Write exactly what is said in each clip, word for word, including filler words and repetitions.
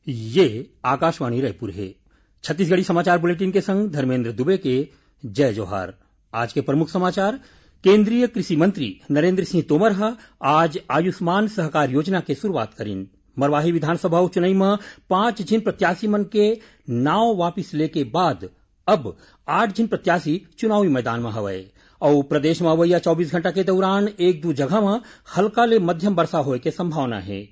ये आकाशवाणी रायपुर हे। छत्तीसगढ़ी समाचार बुलेटिन के संग धर्मेंद्र दुबे के जय जोहार। आज के प्रमुख समाचार। केंद्रीय कृषि मंत्री नरेंद्र सिंह तोमर ह आज आयुष्मान सहकार योजना के शुरुआत करिन। मरवाही विधानसभा उपचुनाई म पांच झिन प्रत्याशी मन के नाव वापिस लेके बाद अब आठ झिन प्रत्याशी चुनावी मैदान म हवय। अउ प्रदेश म अवइया चौबीस घंटा के दौरान एक दू जगह म हल्का ले मध्यम वर्षा होय के संभावना हे।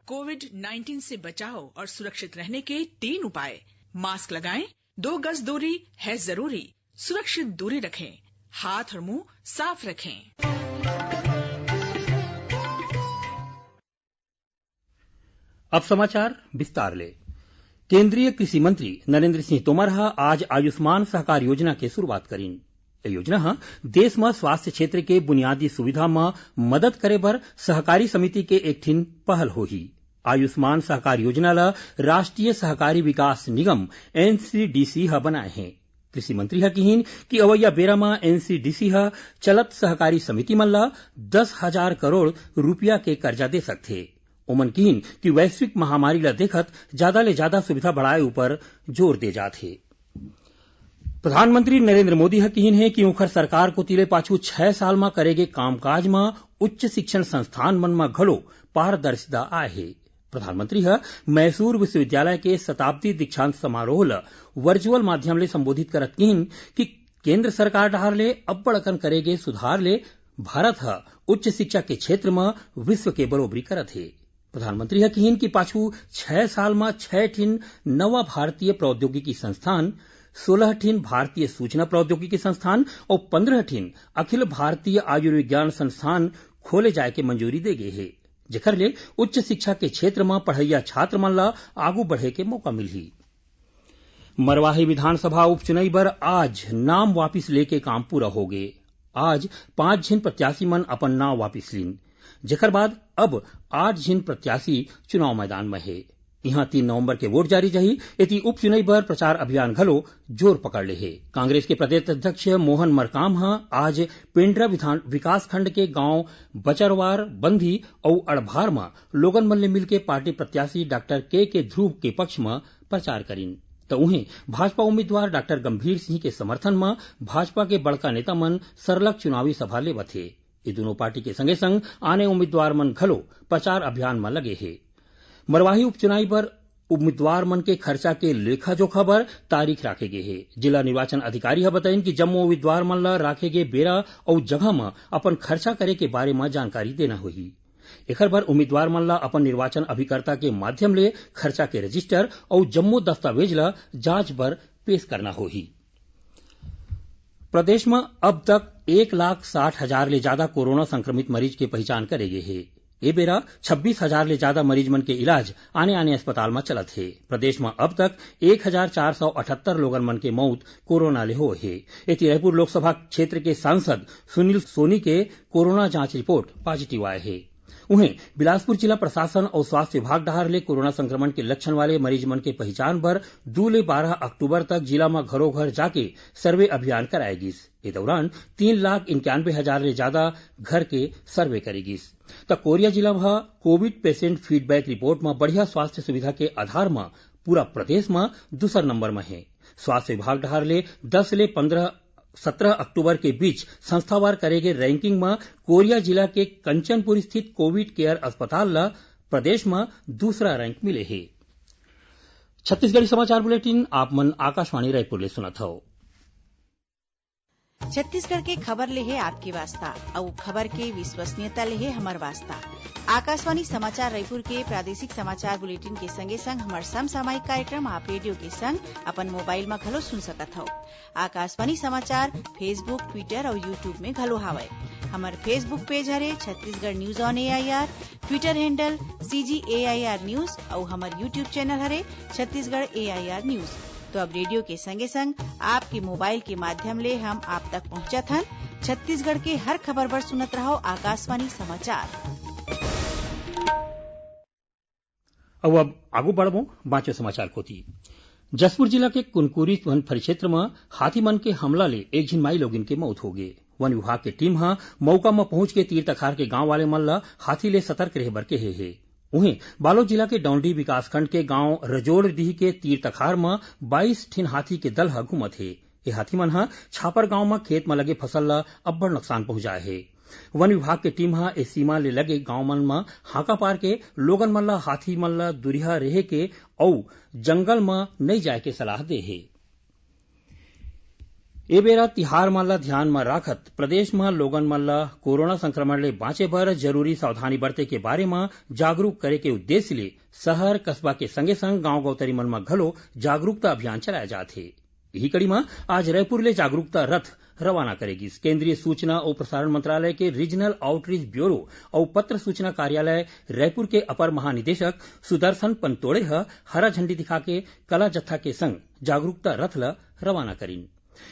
कोविड नाइन्टीन से बचाव और सुरक्षित रहने के तीन उपाय। मास्क लगाएं, दो गज दूरी है जरूरी, सुरक्षित दूरी रखें, हाथ और मुंह साफ रखें। अब समाचार विस्तार ले। केंद्रीय कृषि मंत्री नरेंद्र सिंह तोमर ह आज आयुष्मान सहकार योजना के शुरुआत करिन। ये योजना ह देश म स्वास्थ्य क्षेत्र के बुनियादी सुविधा म मदद करे बर सहकारी समिति के एक ठिन पहल होही। आयुष्मान सहकार योजना ल राष्ट्रीय सहकारी विकास निगम, एनसीडीसी ह बनाए हे। कृषि मंत्री ह किहिन कि अवइया बेरा म एनसीडीसी ह चलत सहकारी समिति मन ल दस हजार करोड़ रुपया के करजा दे सकथे। ओमन किहिन कि वैश्विक महामारी ल देखत जादा ले जादा सुविधा बढ़ाए उपर जोर दे जात हे। प्रधानमंत्री नरेंद्र मोदी ह किहिन हे कि उंखर सरकार कोति ले पाछू छह साल म करे गे कामकाज म उच्च शिक्षण संस्थान मन म घलो पारदर्शिता आए हे। प्रधानमंत्री ह मैसूर विश्वविद्यालय के शताब्दी दीक्षांत समारोह ल वर्चुअल माध्यम ले संबोधित करत किहिन कि केंद्र सरकार डहार ले अब्बड़ अकन करे गे सुधार ले भारत ह उच्च शिक्षा के क्षेत्र म विश्व के बरोबरी करत हे। प्रधानमंत्री ह किहिन कि पाछू छह साल म छह ठिन नवा भारतीय प्रौद्योगिकी संस्थान, सोलह ठिन भारतीय सूचना प्रौद्योगिकी संस्थान अउ पंद्रह ठिन अखिल भारतीय आयुर्विज्ञान संस्थान खोले जाय के मंजूरी दे गे हे, जेखर ले उच्च शिक्षा के क्षेत्र म पढ़इया छात्र मन ल आगू बढ़े के मौका मिलही। मरवाही विधानसभा उपचुनाई बर आज नाम वापिस लेके काम पूरा होगे। आज पांच झिन प्रत्याशी मन अपन नाव वापिस लीन, जेकर बाद अब आठ झिन प्रत्याशी चुनाव मैदान म हे। इहां तीन नवंबर के वोट जारी जाही, एती उपचुनाई बर प्रचार अभियान घलो जोर पकड़ ले हे। कांग्रेस के प्रदेश अध्यक्ष मोहन मरकाम ह आज पेंड्रा विधान, विकासखंड के गांव बचरवार, बंधी अउ अड़भार म लोगन मन ले मिलके पार्टी प्रत्याशी डॉक्टर के के ध्रुव के पक्ष म प्रचार करिन। त उहें, भाजपा उम्मीदवार डॉक्टर गंभीर सिंह के समर्थन म भाजपा के बड़का नेता मन सरलग चुनावी सभा लेवत हे। ये दूनों पार्टी के संगे संग आने उम्मीदवार मन घलो प्रचार अभियान म लगे हे। मरवाही उपचुनाई बर उम्मीदवार मन के खर्चा के लेखा जोखा बर तारीख राखे गे हे। जिला निर्वाचन अधिकारी ह बताइन कि जम्मो उम्मीदवार मन ल राखे गे बेरा अउ जगह म अपन खर्चा करे के बारे म जानकारी देना होही। एखर बर उम्मीदवार मन ल अपन निर्वाचन अभिकर्ता के माध्यम ले खर्चा के रजिस्टर अउ जम्मो दस्तावेज ल जांच बर पेश करना होही। प्रदेश म अब तक एक लाख साठ हजार ले जादा कोरोना संक्रमित मरीज के पहिचान करे गे हे। ए बेरा छब्बीस हजार ले जादा मरीज मन के इलाज आने-आने अस्पताल म चलत हे। प्रदेश म अब तक एक हजार चार सौ अठहत्तर लोगन मन के मउत कोरोना ले होए हे। एती रायपुर लोकसभा क्षेत्र के सांसद सुनील सोनी के कोरोना जांच रिपोर्ट पॉजिटिव आए हे। उहें, बिलासपुर जिला प्रशासन अउ स्वास्थ्य विभाग डहार ले कोरोना संक्रमण के लक्षण वाले मरीज मन के पहिचान बर दू ले बारह अक्टूबर तक जिला म घरो घर जाके सर्वे अभियान कराए गिस। ए दौरान तीन लाख इक्यानवे हजार ले जादा घर के सर्वे करे गिस। त कोरिया जिला म कोविड पेशेंट फीडबैक रिपोर्ट म बढ़िया स्वास्थ्य सुविधा के आधार म पूरा प्रदेश म दूसर नंबर म हे। स्वास्थ्य विभाग डहार ले दस ले पंद्रह, सत्रह अक्टूबर के बीच संस्थावार करे गे रैंकिंग म कोरिया जिला के कंचनपुर स्थित कोविड केयर अस्पताल ल प्रदेश म दूसरा रैंक मिले हे। छत्तीसगढ़ी समाचार बुलेटिन आप मन आकाशवाणी रायपुर ले सुनत हव। छत्तीसगढ़ के खबर ले हे आपके वास्ता, अउ खबर के विश्वसनीयता ले हे हमर वास्ता। आकाशवाणी समाचार रायपुर के प्रादेशिक समाचार बुलेटिन के संगे संग हमर समसामयिक कार्यक्रम आप रेडियो के संग अपन मोबाइल म घलो सुन सकत हव। आकाशवाणी समाचार Facebook, Twitter अउ YouTube में घलो हावय। हमर Facebook पेज हरे Chhattisgarh news on AIR, Twitter handle CG AIR news अउ हमर YouTube चैनल हरे छत्तीसगढ़ एआईआर न्यूज। तो अब रेडियो के संगे संग आपके मोबाइल के माध्यम ले हम आप तक पहुंचत हन। छत्तीसगढ़ के हर खबर बर सुनत रहव आकाशवाणी समाचार। अउ अब आगू बढ़बो बांचो समाचार कोति। जशपुर जिला के कुनकुरी वन परिक्षेत्र म हाथी मन के हमला ले एक झिन माई लोगिन के मौत हो गे। वन विभाग के टीम ह मउका म पहुंच के तीर तखार के गांव वाले मन ल हाथी ले सतर्क रहे बर केहे हे। उहें, बालोद जिला के डौंडी विकासखंड के गांव रजोड़डीह के तीर तखार म बाईस ठिन हाथी के दल ह घूमत हे। ये हाथी मन ह छापर गांव म खेत म लगे फसल ल अब्बड़ नुकसान पहुंचाए हे। वन विभाग के टीम ह ए सीमा ले लगे गांव मन म हाका पार के लोगन मन ल हाथी मन ल दुरिहा रहे के अउ जंगल म नइ जाए के सलाह दे हे। ए बेरा तिहार मन ल ध्यान म राखत प्रदेश म लोगन मन ल कोरोना संक्रमण ले बांचे बर जरूरी सावधानी बरते के बारे म जागरूक करे के उद्देश्य ले शहर, कस्बा के संगे-संग गांव गौतरी मन म घलो जागरूकता अभियान चलाए जात हे। इही कड़ी म आज रायपुर ले जागरूकता रथ रवाना करे गिस। केंद्रीय सूचना अउ प्रसारण मंत्रालय के रीजनल आउटरीच ब्यूरो अउ पत्र सूचना कार्यालय रायपुर के अपर महानिदेशक सुदर्शन पनतोड़े ह हरा झंडी दिखा के कला जत्था के संग जागरूकता रथ ल रवाना करिन।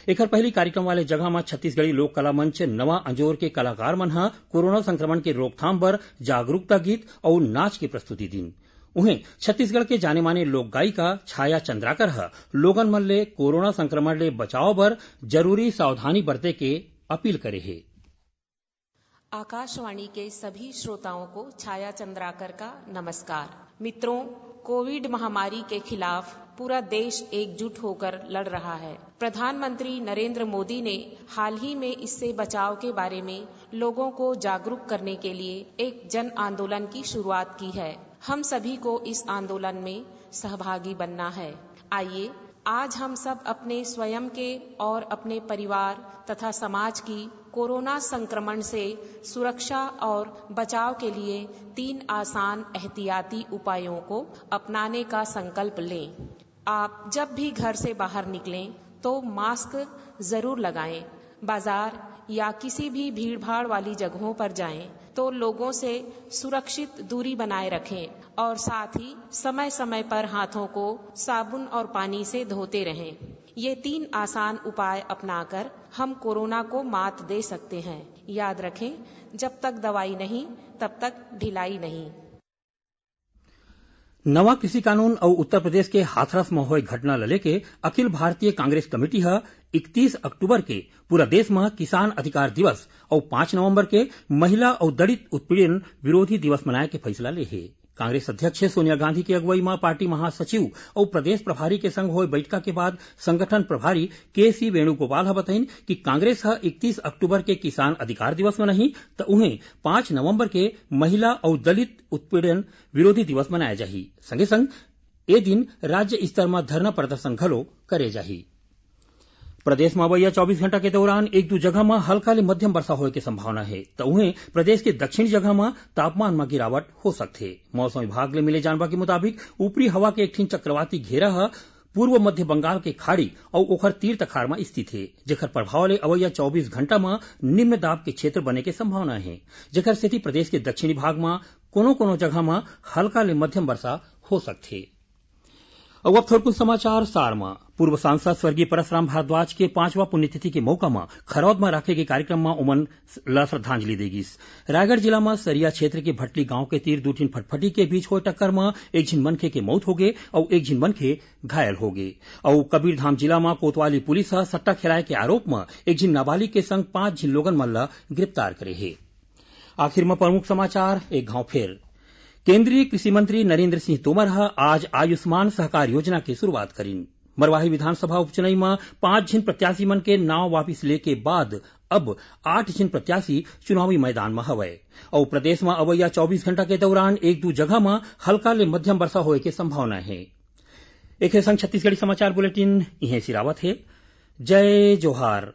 एखर पहिली कार्यक्रम वाले जगह म छत्तीसगढ़ी लोक कला मंच नवा अंजोर के कलाकार मन ह कोरोना संक्रमण के रोकथाम बर जागरूकता गीत अउ नाच के प्रस्तुति दीन। उहें, छत्तीसगढ़ के जाने माने लोक गायिका छाया चंद्राकर ह लोगन मन ले कोरोना संक्रमण ले बचाव बर जरूरी सावधानी बरते के अपील करे हे। आकाशवाणी के सभी श्रोताओं को छाया चंद्राकर का नमस्कार। मित्रों, कोविड महामारी के खिलाफ पूरा देश एकजुट होकर लड़ रहा है। प्रधानमंत्री नरेंद्र मोदी ने हाल ही में इससे बचाव के बारे में लोगों को जागरूक करने के लिए एक जन आंदोलन की शुरुआत की है। हम सभी को इस आंदोलन में सहभागी बनना है। आइए, आज हम सब अपने स्वयं के और अपने परिवार तथा समाज की कोरोना संक्रमण से सुरक्षा और बचाव के लिए तीन आसान एहतियाती उपायों को अपनाने का संकल्प लें। आप जब भी घर से बाहर निकलें तो मास्क जरूर लगाएं। बाजार या किसी भी भीड़भाड़ वाली जगहों पर जाएं तो लोगों से सुरक्षित दूरी बनाए रखें और साथ ही समय-समय पर हाथों को साबुन और पानी से धोते रहें। ये तीन आसान उपाय अपनाकर हम कोरोना को मात दे सकते हैं। याद रखें, जब तक दवाई नहीं, तब तक ढिलाई नहीं। नवा कृषि कानून अउ उत्तर प्रदेश के हाथरस म होए घटना ल लेके अखिल भारतीय कांग्रेस कमेटी ह इकतीस अक्टूबर के पूरा देश म किसान अधिकार दिवस अउ पाँच नवंबर के महिला अउ दलित उत्पीड़न विरोधी दिवस मनाए के फैसला ले हे। कांग्रेस अध्यक्ष सोनिया गांधी के अगुवई म पार्टी महासचिव अउ प्रदेश प्रभारी के संग होए बैठका के बाद संगठन प्रभारी केसी वेणुगोपाल ह बतइन कि कांग्रेस ह इकतीस अक्टूबर के किसान अधिकार दिवस म नहीं, त उहें पाँच नवंबर के महिला अउ दलित उत्पीड़न विरोधी दिवस मनाए जाही। संगे संग ए दिन राज्य स्तर म धरना प्रदर्शन घलो करे जाही। प्रदेश म अवइया चौबीस घंटा के दौरान एक दू जगह म हल्का ले मध्यम वर्षा होए के संभावना हे, त उहें प्रदेश के दक्षिणी जगह म तापमान म गिरावट हो सकथे। मौसम विभाग ले मिले जानबा के मुताबिक, ऊपरी हवा के एक ठिन चक्रवाती घेरा ह पूर्व मध्य बंगाल के खाड़ी अउ ओखर तीर तखार म स्थित हे, जेखर प्रभाव ले अवइया चौबीस घंटा म निम्न दाब के क्षेत्र बने के संभावना हे, जेखर सेती प्रदेश के दक्षिणी भाग म कोनो-कोनो जगह म हल्का ले मध्यम वर्षा हो सकथे। अउ अब थोरकुन समाचार सार म। पूर्व सांसद स्वर्गीय परसराम भारद्वाज के पांचवा पुण्यतिथि के मौका म खरौद म राखे गे कार्यक्रम म ओमन ल श्रद्धांजलि दे गिस। रायगढ़ जिला म सरिया क्षेत्र के भटली गांव के तीर दू ठिन फटफटी के बीच होए टक्कर म एक झिन मनखे के मौत होगे अउ एक झिन मनखे घायल होगे। अउ कबीरधाम जिला म कोतवाली पुलिस ह सट्टा खेलाए के आरोप म एक झिन नाबालिग के संग पांच झिन लोगन मन ल गिरफ्तार करे हे। आखिर म प्रमुख समाचार एक घांव फेर। केंद्रीय कृषि मंत्री नरेंद्र सिंह तोमर ह आज आयुष्मान सहकार योजना के शुरुआत करिन। मरवाही विधानसभा उपचुनाव म पांच झिन प्रत्याशी मन के नांव वापिस ले के बाद अब आठ झिन प्रत्याशी चुनावी मैदान म हवय। अउ प्रदेश म अवइया चौबीस घंटा के दौरान एक दू जगह म हल्का ले मध्यम वर्षा होए के संभावना हे। एखरे संग छत्तीसगढ़ी समाचार बुलेटिन इहें सिरावत हे। जय जोहार।